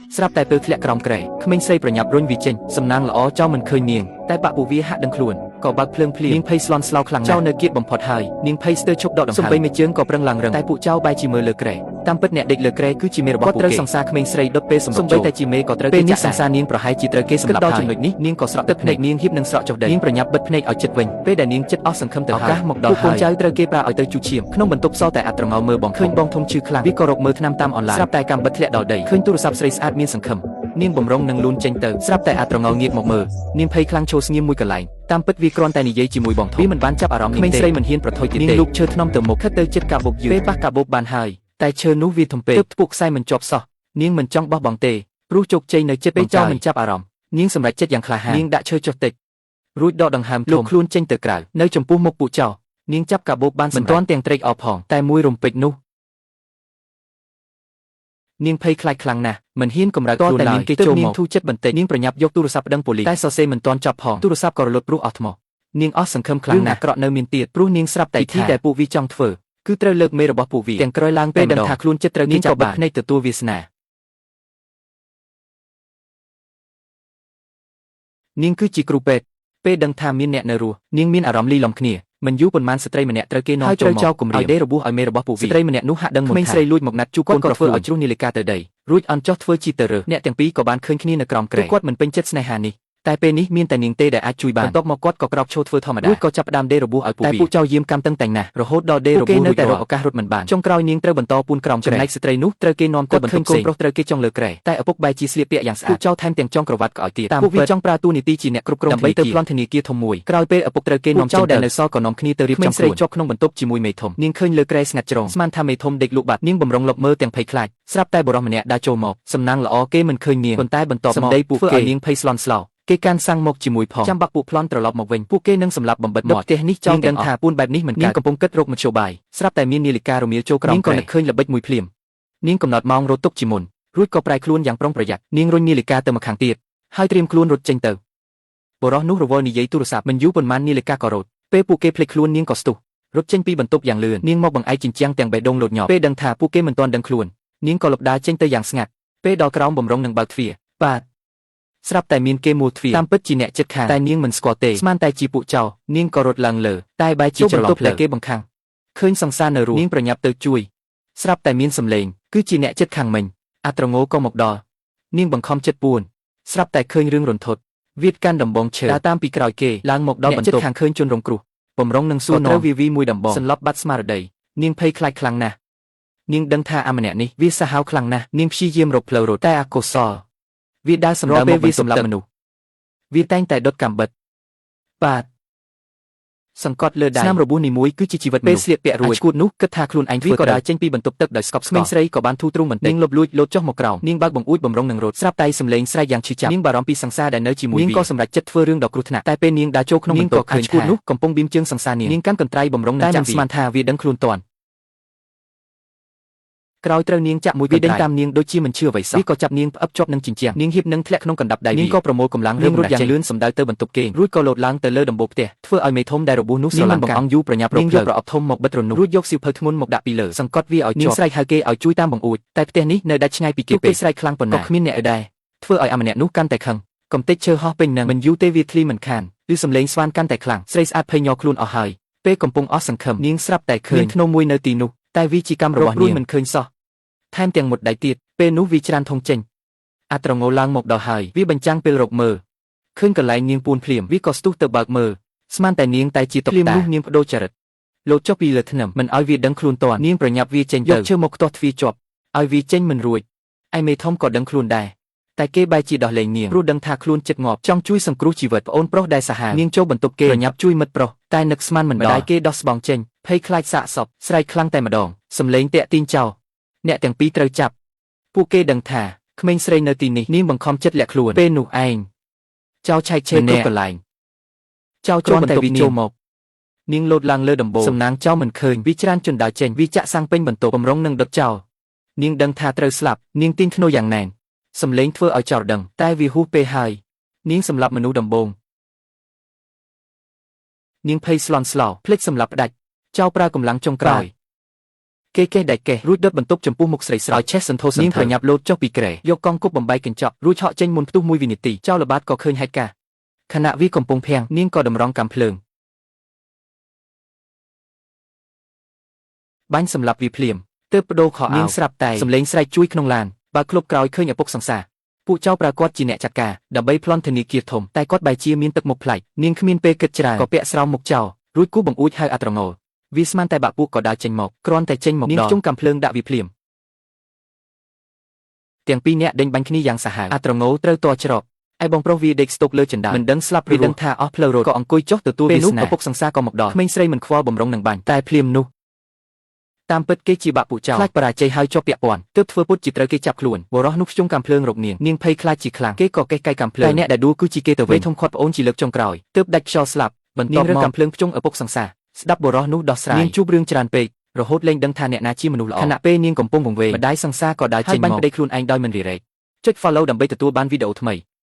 ស្រាប់តែពេលធ្លាក់ក្រោមគ្រែក្មេងស្រីប្រញាប់រុញវាចេញសំណាងល្អចោលមិនឃើញនាងតែបាក់ពួកវាហាក់ដឹងខ្លួនក៏បើកភ្លើងភ្លាមនាងភ័យស្លន់ស្លោខ្លាំងណាស់ចោលនៅគៀតបំផុតហើយនាងភ័យស្ទើរឈប់ដកដង្ហើមសំបីមួយជើងក៏ប្រឹងឡើងរឹងតែពួកចោលបែរជាមើលលើគ្រែតាមពិតអ្នកដេកលើគ្រែគឺជាមេរបស់ពួកគេត្រូវសង្សារក្មេងស្រីដុតពេលសម្រុកសំបីតែជាមេក៏ត្រូវគេចាក់សង្សារនាងប្រហែលជាត្រូវគេសម្លាប់ដល់ចំណុចនេះនាងក៏ស្រក់ទឹកភ្នែកនាងហៀបនឹងស្រក់ចុះដីនាងប្រញាប់បិទភ្នែកឲ្យចិត្តវិញពេលដែលនាងចិត្តអស់សង្ឃឹមទៅហើយឱកាសមកដល់ហើយកូនចៅត្រូវគេប្រើឲ្យទៅជូឈាមក្នុងបន្ទប់សតែអាត្រងោមើលបងឃើញបងធំឈឺខ្លាំងវាក៏រកមើលថ្នាំតាមអនឡាញស្រាប់តែកម្មបិទធ្លាក់ដល់ដីឃើញទូរស័ព្ទស្រីស្អាតមានសង្ឃឹមនាងបំរុងនឹងលូនចេញទៅស្រាប់តែអាត្រងោងាកមកមើលនាងភ័យខ្លាំងឈោស្ងៀមមួយកន្លែងតាមពិតវាគ្រាន់តែនិយាយជាមួយបងធំវាមិនបានចាប់អារម្មណ៍នាងទេក្មេងស្រីមិនហ៊ានប្រថុយទៀតទេនាងលូកឈើថ្នមទៅមុខខិតទៅចិត្តកាបូបយឺតពេលប៉ះកាបូបបានហើយតែឈើនោះវាធំពេកទើបធ្ពក់ខ្សែមិនជាប់សោះនាងមិនចង់បោះបង់ទេព្រោះជោគជ័យនៅចិត្តពេលចោលមិនចាប់អារម្មណ៍នាងសម្រេចចិត្តយ៉ាងក្លាហាននាងដាក់ឈើចុះតិចរួចដកដង្ហើមធំលោកខ្លួនចេញទៅក្រៅនៅចំពោះមុខពួកចោលនាងចាប់កាបូបបានមិនទាន់ទាំងត្រេកអរផងតែមួយរំពេចនោះនាងភ័យខ្លាចខ្លាំងណាស់មិនហ៊ានកម្រើកខ្លួនឡើយគេចូលមកនាងធូរចិត្តបន្តិចនាងប្រញាប់យកទូរស័ព្ទប្តឹងប៉ូលីសតែសរសេរមិនទាន់ចប់ផងទូរស័ព្ទក៏រលត់ព្រោះអស់ថ្មនាងអស់សង្ឃឹមខ្លាំងណាស់អាក្រក់នៅមានទៀតព្រោះនាងស្រាប់តែពិធីដែលពួកវាចង់ធ្វើគឺត្រូវលើកមេរបស់ពួកវាទាំងក្រោយឡើងពេលដឹងថាខ្លួនចិត្តត្រូវគេចាប់បានភ្នែកទទួលវាសនានាងគឺជាគ្រូពេទ្យពេលដឹងថាមានអ្នកនៅរស់នាងមានអារម្មណ៍លីលំគ្នាមិនយូរប៉ុន្មានស្ត្រីម្នាក់ត្រូវគេនាំចូលមកចោលគំរាមឲ្យដេរបួសឲ្យមេរបស់ពួកវាស្ត្រីម្នាក់នោះហាក់ដឹងមុនថាក្មេងស្រីលួចមកណាត់ជួបគាត់ក៏ធ្វើឲ្យជ្រុះនាឡិកាទៅដីរួចអន់ចោះធ្វើជាទៅរើសអ្នកទាំងពីរក៏បានឃើញគ្នានៅក្រោមគ្រែគាត់មិនពេញចិត្តស្នេហានេះតែពេលនេះមានតែនាងទេដែលអាចជួយបានបន្ទាប់មកគាត់ក៏ក្រោកឈរធ្វើធម្មតារួចក៏ចាប់ផ្ដើមដេរបួសឲ្យពួកវាតែពួកចៅយាមកម្មតឹងតែងណាស់រហូតដល់ដេរបួសនៅតែរកឱកាសរត់មិនបានចុងក្រោយនាងត្រូវបន្តពួនក្រោមចំណែកស្ត្រីនោះត្រូវគេនាំទៅបន្ទប់ផ្សេងកូនប្រុសត្រូវគេចង់លើគ្រែតែឪពុកបែរជាស្លៀកពាក់យ៉ាងស្អាតពួកចៅថែមទាំងចងក្រវ៉ាត់ក៏ឲ្យទៀតតាមពួកវាចង់ប្រើតួនាទីជាអ្នកគ្រប់គ្រងដើម្បីទៅប្លន់ធនាគារធំមួយក្រោយពេលឪពុកត្រូវគេនាំចេញដែលនៅសល់ក៏នាំគ្នាទៅរៀបចំស្រីជាប់ក្នុងបន្ទប់ជាមួយមេធំនាងឃើញលើគ្រែស្ងាត់ច្រងស្មានថាមេធំដេកលក់បាត់នាងបំរុងលបមើលទាំងភ័យខ្លាចស្រាប់តែបុរសម្នាក់ដើរចូលមកសំណាងល្អគេមិនឃើញនាងប៉ុន្តែបន្ទាប់មកសម្ដីពួកគេនាងភ័យស្លន់ស្លោគេកាន់សាំងមកជាមួយផងចាំបាក់ពួកប្លន់ត្រឡប់មកវិញពួកគេនឹងសម្លាប់បំបិតមាត់ផ្ទះនេះចង់ដឹងថាពួនបែបនេះមិនកើតនាងកំពុងគិតរកមធ្យោបាយស្រាប់តែមាននាឡិការមៀលចូលក្រោមនាងក៏នឹកឃើញល្បិចមួយភ្លាមនាងកំណត់ម៉ោងរត់ទុកជាមុនរួចក៏ប្រែខ្លួនយ៉ាងប្រុងប្រយ័ត្ននាងរុញនាឡិកាទៅម្ខាងទៀតហើយត្រៀមខ្លួនរត់ចេញទៅបុរសនោះរវល់និយាយទូរស័ព្ទមិនយូរប៉ុន្មាននាឡិកាក៏រត់ពេលពួកគេភ្លេចខ្លួននាងក៏ស្ទុះរត់ចេញពីបន្ទប់យ៉ាងលឿននាងមកបង្អែកជញ្ជាំងទាំងបេះដូងលោតញាប់ពេលដឹងថាពួកគេមិនទាន់ដឹងខ្លួននាងក៏លបដើរចេញទៅយ៉ាងស្ងាត់ពេលដល់ក្រោមបំរុងនឹងបើកទ្វារបាទស្រាប់តែមានគេមួលទ្វារតាមពិតជាអ្នកចិត្តខាងតែនាងមិនស្គាល់ទេស្មានតែជាពួកចោរនាងក៏រត់ឡើងលើតែបែរជាច្រឡំផ្លូវគេបង្ខាំងឃើញសង្សារនៅរស់នាងប្រញាប់ទៅជួយស្រាប់តែមានសំឡេងគឺជាអ្នកចិត្តខាងមិញអាត្រងោក៏មកដល់នាងបង្ខំចិត្តពួនស្រាប់តែឃើញរឿងរន្ធត់វាតកាន់ដំបងឈើដើរតាមពីក្រោយគេឡើងមកដល់បន្ទប់ខាងឃើញជនរងគ្រោះបំរុងនឹងសួរត្រូវវាវីមួយដំបងសន្លប់បាត់ស្មារតីនាងភ័យខ្លាចខ្លាំងណាស់នាងដឹងថាអាម្នាក់នេះវាសាហាវខ្លាំងណាស់នាងព្យាយាមរកផ្លូវរត់តែអកុសលវាដើរសម្ដៅមកវាសម្លាប់មនុស្សវាតែងតែដុតកាំបិតបាទសង្កត់លើដៃស្នាមរបួសនីមួយគឺជាជីវិតមនុស្សពេលស្លៀកពាក់រួចឈួតនោះគិតថាខ្លួនឯងធ្វើក៏ដើរចេញពីបន្ទប់ទឹកដោយស្កប់ស្កល់ក្មេងស្រីក៏បានធូរទ្រូងបន្តិចនាងលបលួចលោតចុះមកក្រោមនាងបើកបង្អួចបំរុងនឹងរត់ស្រាប់តែសំឡេងស្រែកយ៉ាងឈឺចាប់នាងបារម្ភពីសង្សារដែលនៅជាមួយនាងក៏សម្រេចចិត្តធ្វើរឿងដ៏គ្រោះថ្នាក់តែពេលនាងដើរចូលក្នុងបន្ទប់ឃើញឈួតនោះកំពុងបៀមជើងសង្សារនាងនាងកាន់កន្ត្រៃបំរុងនឹងចាប់វាស្មានថាវាដឹងខ្លួនទាន់ក្រោយត្រូវនាងចាក់មួយវាដេញតាមនាងដូចជាមិនជឿអ្វីសោះវាក៏ចាប់នាងផ្អឹបជាប់នឹងជញ្ជាំងនាងហៀបនឹងធ្លាក់ក្នុងកណ្ដាប់ដៃនាងក៏ប្រមូលកម្លាំងរត់យ៉ាងលឿនសម្ដៅទៅបន្ទប់គេងរួចក៏លោតឡើងទៅលើដំបូលផ្ទះធ្វើឲ្យមេធំដែលរបួសនោះស្រឡាំងបង្អង់យូរប្រញាប់រកផ្លូវយកប្រអប់ធំមកបិទរនុះរួចយកសៀវភៅធ្ងន់មកដាក់ពីលើសង្កត់វាឲ្យជាប់នាងស្រែកហៅគេឲ្យជួយតាមបង្អួចតែផ្ទះនេះនៅដាច់ឆ្ងាយពីគេពេកស្រែកខ្លាំងប៉ុណ្ណាក៏គ្មានអ្នកឲ្យដែរធ្វើឲ្យអាម្នាក់នោះកាន់តែខឹងកំទេចឈើហោះពេញនឹងមិនយូរទេវាធ្លីមិនខានឬសំឡេងស្វានកាន់តែខ្លាំងស្រីស្អាតភ័យញ័រខ្លួនអស់ហើយពេលកំពុងអស់សង្ឃឹមនាងស្រាប់តែឃើញធ្នូមួយនៅទីនោះតែវាជាកម្មរបស់នាងមិនឃើញសោះថែមទាំងមុតដៃទៀតពេលនោះវាច្រានធុងចេញអាត្រងោឡើងមកដល់ហើយវាបញ្ចាំងពេលរកមើលឃើញកន្លែងនាងពួនភ្លាមវាក៏ស្ទុះទៅបើកមើលស្មានតែនាងតែជាតុកតាភ្លាមនោះនាងបដូរចរិតលោតចុះពីលើធ្នឹមមិនឲ្យវាដឹងខ្លួនទាន់នាងប្រញាប់វាចេញទៅយកឈើមកខ្ទាស់ទ្វារជាប់ឲ្យវាចេញមិនរួចឯមេធំក៏ដឹងខ្លួនដែរតែគេបែរជាដោះលែងនាងព្រោះដឹងថាខ្លួនចិត្តងាប់ចង់ជួយសង្គ្រោះជីវិតប្អូនប្រុសដែលសាហាវនាងចូលបន្ទប់គេប្រញាប់ជួយមិត្តប្រុសតែនឹកស្មានមិនដល់គេដោះស្បង់ចេញភ័យខ្លាចសាកសពស្រែកខ្លាំងតែម្ដងសំឡេងតាក់ទាញចោលអ្នកទាំងពីរត្រូវចាប់ពួកគេដឹងថាក្មេងស្រីនៅទីនេះនាងបង្ខំចិត្តលាក់ខ្លួនពេលនោះឯងចោលឆែកឆេរគ្រប់កន្លែងចោលចូលបន្ទប់ចូលមកនាងលោតឡើងលើដំបូលសំណាងចោលមិនឃើញវាច្រានជណ្ដើរចេញវាចាក់សាំងពេញបន្ទប់បំរុងនឹងដុតចោលនាងដឹងថាត្រូវស្លាប់នាងទាញធ្នូយ៉ាងណែនសំឡេងធ្វើឲ្យចោលដឹងតែវាហួសពេលហើយនាងសម្លាប់មនុស្សដំបូងនាងភ័យស្លន់ស្លោភ្លេចសម្លាប់ផ្ដាច់ចោលប្រើកម្លាំងចុងក្រោយ គេកេះដែកកេះរួចដុតបន្ទប់ចំពោះមុខស្រីស្រឲ្យឆេះសន្ធោសន្ធៅនាងប្រញាប់លោតចុះពីគ្រែយកកង់គប់បំបែកកញ្ចក់រួចហក់ចេញមុនផ្ទុះមួយវិនាទីចៅល្បាតក៏ឃើញហេតុការណ៍ខណៈវាកំពុងភាំងនាងក៏តម្រង់កាំភ្លើងបាញ់សម្លាប់វាភ្លាមទើបបដូរខោអាវនាងស្រាប់តែសំឡេងស្រែកជួយក្នុងឡានបើក្លប់ក្រោយឃើញឪពុកសង្សារពួកចៅប្រើគាត់ជាអ្នកចាត់ការដើម្បីប្លន់ធនាគារធំតែគាត់បែរជាមានទឹកមុខប្លែកនាងគ្មានពេលគិតច្រើនក៏ពាក់ស្រោមមុខចោលរួចគូបង្អួចហៅអាត្រងោលវាស្មានតែបាក់ពួកក៏ដើរចេញមកគ្រាន់តែចេញមកដល់នាងជុំកាំភ្លើងដាក់វាភ្លាមទាំងពីរនាក់ដេញបាញ់គ្នាយ៉ាងសាហាវអាត្រងោលត្រូវតច្រកឯបងប្រុសវាដេកស្ទុកលើជណ្ដើរមិនដឹងស្លាប់ឬដឹងថាអស់ផ្លូវរត់ក៏អង្គុយចុះទទួលវាសនាឪពុកសង្សារក៏មកដល់ក្មេងស្រីមិនខ្វល់បំរុងនឹងបាញ់តែភ្លាមនោះតាមពិតគេជាបាក់ពួកចៅខ្លាចបរាជ័យហើយជាប់ពាក់ព័ន្ធទើបធ្វើពុតជាត្រូវគេចាប់ខ្លួនបុរសនោះខ្ជុំកាំភ្លើងរកនាងនាងភ័យខ្លាចជាខ្លាំងគេក៏កេះកៃកាំភ្លើងតែអ្នកដែលដួលគឺជាគេទៅវិញធំខាត់ប្អូនជាលើកចុងក្រោយទើបដាច់ខ្យល់ស្លាប់បន្ទាប់មកកាំភ្លើងភ្ជុងឪពុកសង្សារស្ដាប់បុរសនោះដោះស្រាយនាងជួបរឿងច្រើនពេករហូតលែងដឹងថាអ្នកណាជាមនុស្សល្អខណៈពេលនាងកំពុងវង្វេងម្ដាយសង្សារក៏ដើរចេញមកបាញ់ប្តីខ្លួនឯងដោយមិនរារែកចុច follow ដើម្បីទទួលបានវីដេអូថ្មី។